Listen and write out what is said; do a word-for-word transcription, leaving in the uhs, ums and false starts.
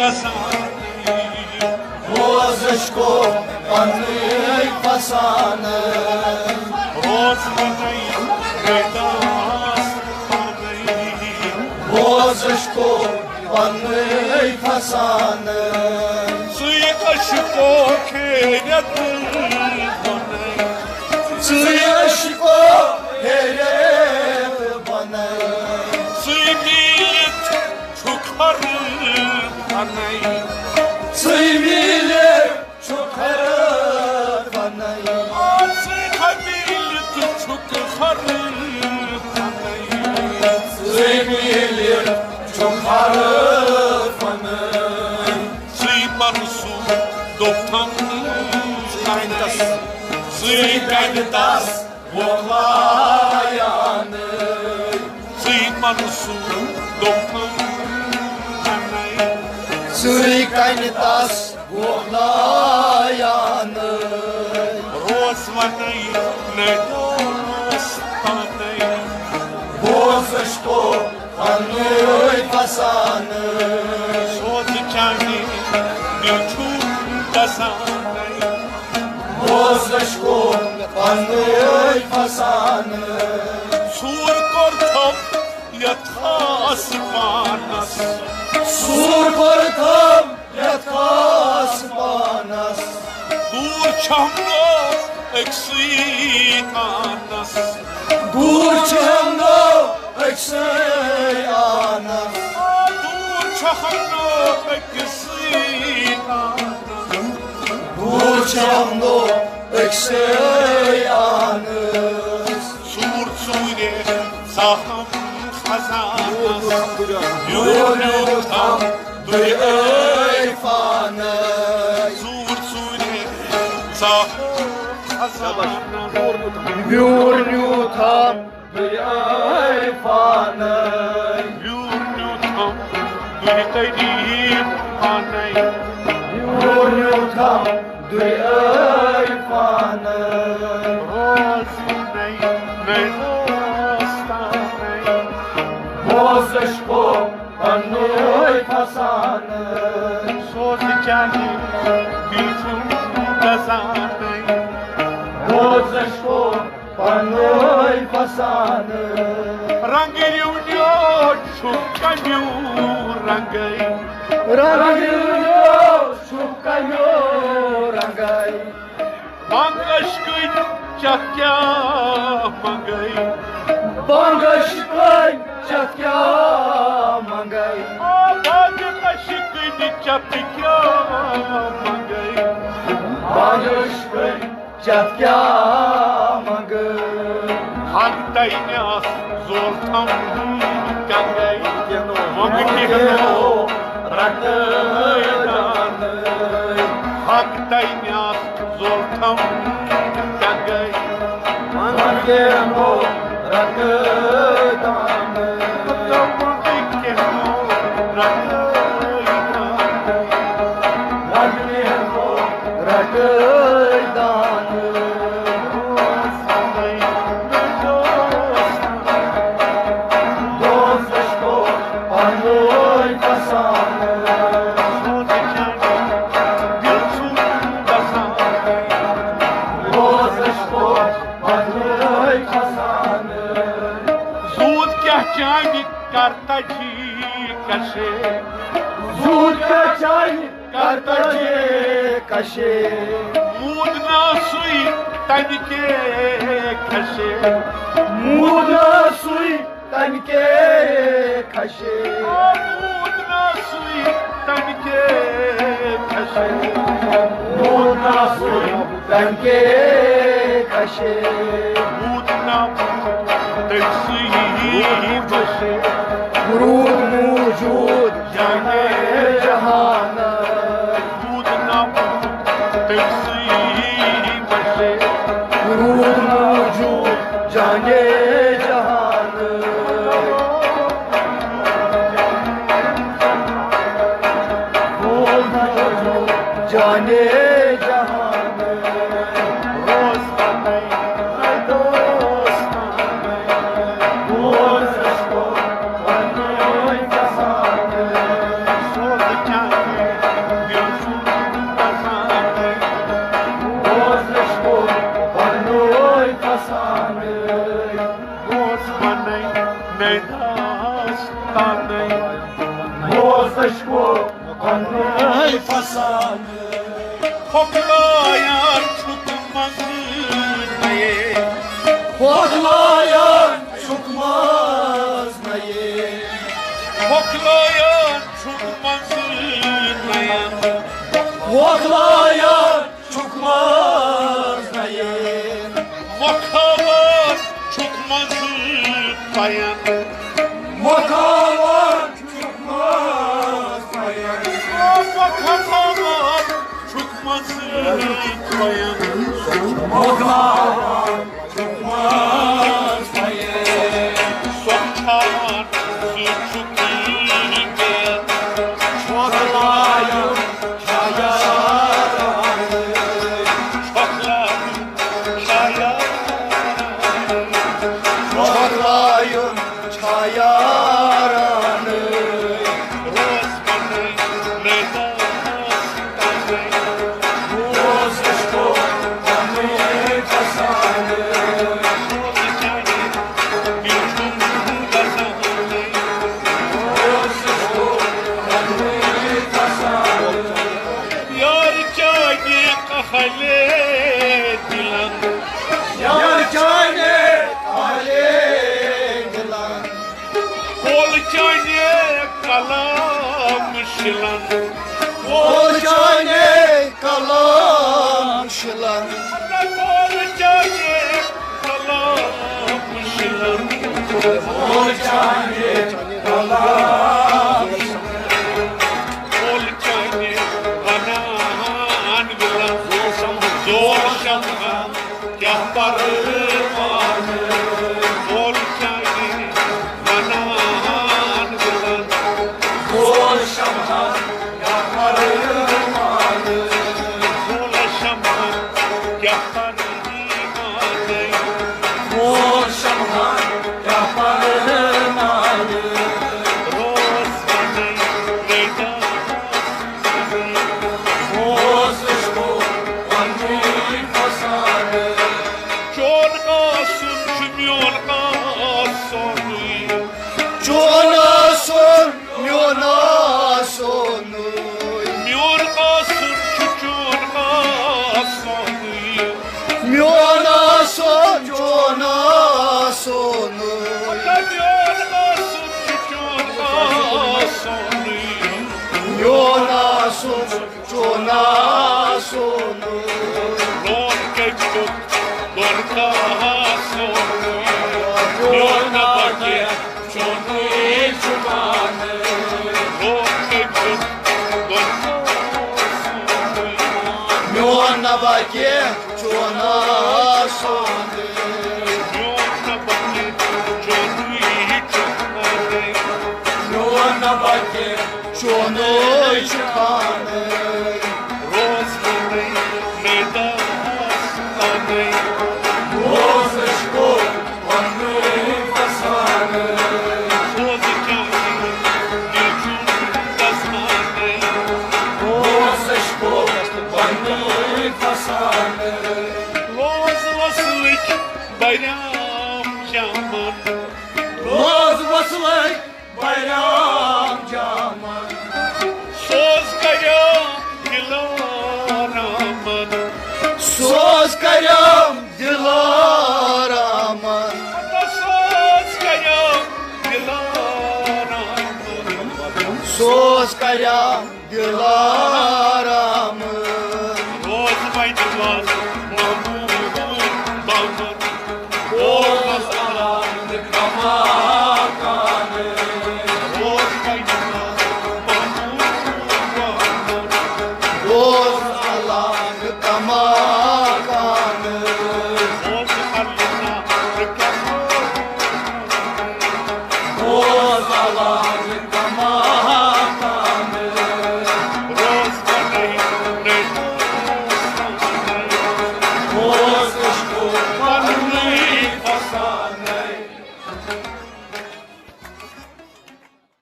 گژھان۔ بوز عشقو پنٕنۍ فسانہٕ۔ روز پنٕنۍ گٔداس پنٕنۍ۔ بوز عشقو پنٕنۍ فسانہٕ۔ ژٕے عشقو خیریت بنٲے۔ ژٕے عشقو خیریت بنٲے۔ ژٕے میٖلِتھ چھُکھ ہر فنَے۔ ژٕے میٖلِتھ چھُکھ ہر فنَے۔ آ، ژٕے میٖلِتھ چھُکھ ہر فنَے۔ ژٕے میٖلِتھ چھُکھ ہر فنَے۔ ژٕے منصوٗر دوٚپتھم کَنہِ۔ ژٕے کَنہِ تس وۄلایانٕے۔ ژٕے منصوٗر دوٚپتھم کَنہِ۔ ژٕے کَنہِ تس وۄلایانٕے۔ روز وَنَے نٔے دوستانَے۔ بوز عشقو پنٕنۍ فسانہٕ۔ سوز چانہِ دِل چھُم گژھانَے۔ بوز عشقو پنٕنۍ فسانہٕ۔ سوٗر کوٚرتھم یتھ خاص پانس۔ سوٗر کوٚرتھم یتھ خاص پانس۔ دوٗر چھم نہٕ أکسٕے آنس۔ دوٗر چھم نہٕ أکسٕے آنس۔ دوٗر چھم نہٕ أکسٕے آنس۔ دوٗر چھم نہٕ أکسٕے آنس۔ سوٗر ژوٗرِ ژاہم خزانس۔ یور یور تھم دُے عرفانَے۔ ژوٗر ژوٗرِ ژاہ خزانس۔ بیوٗر نیوٗتھم دُے عرفانَے۔ بیوٗر نیوٗتھم دُے تعریف پانَے۔ بیوٗر نیوٗتھم دُے عرفانَے۔ روز نَے نَے دوستانَے۔ بوز عشقو پنٕنۍ فسانہٕ۔ سوز چانہِ دِل چھُم گژھانَے۔ بوز عشقو پنٕنۍ فسانہٕ۔ رنٛگ ریونیو چھُ کمیو رنٛگَے۔ رنٛگ ریونیو چھُ کمیو رنٛگَے۔ بنٛگ عشقٕنۍ چتھ کیٛاہ منٛگَے۔ بنٛگ عشقٕنۍ چتھ کیٛاہ منٛگَے۔ آ، بنٛگ عشقٕنۍ چتھ کیٛاہ منٛگَے۔ بنٛگ عشقٕنۍ چتھ کیٛاہ منٛگَے۔ ہنٛگ تَے مےٚ زولتھم کنگے۔ منٛگ کینو رٹے دانہٕ۔ ہنٛگ تَے مےٚ زولتھم کنگے۔ منٛگ کینو رٹے دانہٕ۔ منٛگ کینو رٹے دانہٕ۔ منٛگ کینو رٹے دانہٕ۔ دوستس کوٚر پنُن فسانہٕ۔ دوستس کوٚر پنُن فسانہٕ۔ زوٗد کیٛاہ چانہِ کرتجی کشے۔ زوٗد کیٛاہ چانہِ کرتجے کشے۔ موٗد نہ سُے تَمہِ کے کھشے۔ موٗد نہ سُے تَمہِ کے کھشے۔ موٗد نہ سُے تَمہِ کے کھشے۔ موٗد نہ سُے تَمہِ کے کھشے۔ موٗد نہ تٔمۍ سٕے کھشے۔ روٗد موٗجوٗد جانے جہان۔ روٗد نہ تٔمۍ سٕے کھشے۔ روٗد موٗجوٗد جانے جہان۔ روٗد موٗجوٗد جانے جہان۔ روز پَنَے دوستانَے۔ روز عشقو پَنَے فسانَے۔ سوز کیٛاہ پننُے فسانہٕ۔ ہۄکھلایان چھُکھ منٛزٕ نَیے۔ ہۄکھلایان چھُکھ منٛز نَیے۔ ہۄکھلایان چھُکھ منٛزٕ نَیَن۔ ہۄکھلایان چھُکھ منٛز نَیے۔ مۄکھاوان چھُکھ منٛزٕ پَیَن۔ مۄکھاوان چھُکھ منٛز پَیَن۔ مۄکھاوان چھُکھ منٛزٕ پَیَن۔ مۄکھاوان چھُکھ منٛز پَیَن۔ سۄکھاوان زِ چھُکھ یہِ مےٚ۔ مۄکھاوان چھا یارانہٕ۔ مۄکھاوان چھا یارانہٕ۔ مۄکھاوان چھا یارانہٕ۔ روز پنٕے نٔے داستانٕے۔ روز عشقو پنٕے فسانہٕ۔ روز چانہِ دِل چھُم گژھانٕے۔ روز عشقو پنٕے فسانہٕ۔ یار چانہِ اہلِ دِلن۔ یار چانہِ اہلِ دِلن۔ کول چانہِ کلام شِلن۔ کول چانہِ کلام شِلن۔ کول چانہِ کلام شِلن۔ کول چانہِ کلام شِلن۔ کول چانہِ ونان وِلن۔ زول شمعان کیٛاہ پروانہٕ۔ کول چانہِ ونان وِلن۔ زول شمعان کیٛاہ پروانہٕ۔ زول شمعان کیٛاہ پروانہٕ۔ زول شمعان کیٛاہ پروانہٕ۔ روز پنٕے رٔٹۍ۔ اوس عشقو پنٕے فسانہٕ۔ چون آسُن چھُ میون آسُنٕے۔ چون آسُن میون آسُنٕے۔ میون آسُن چھُ چون آسُنٕے۔ میون آسُن چون آسُنٕے۔ میون آسُن چھُ چون آسُنٕے۔ میون آسُن چون آسُن۔ لون کٔمۍ دیُت دۄن کاسُن؟ میون نبا کینٛہہ چونُے چھُ پانہٕ۔ لون کٔمۍ دیُت دۄن کاسُن؟ میون نبا کینٛہہ چون آسُن۔ میون نبا کینٛہہ چونُے چھُ پانہٕ۔ میون نبا کینٛہہ چونُے چھُ پانہٕ۔ روز پنٕے نٔے داستانٕے۔ روز عشقو پنٕے فسانہٕ۔ روز چانہِ دِل چھُم گژھانٕے۔ روز عشقو پنٕے فسانہٕ۔ روز وصلٕکۍ بریام جامن۔ روز وصلٕکۍ بریام جامن۔ سوز کریام دلارامن۔ سوز کریام دلارامن۔ سوز کریام دلارامن۔ سوز کریام دلارامن۔ روز وۄنۍ وَن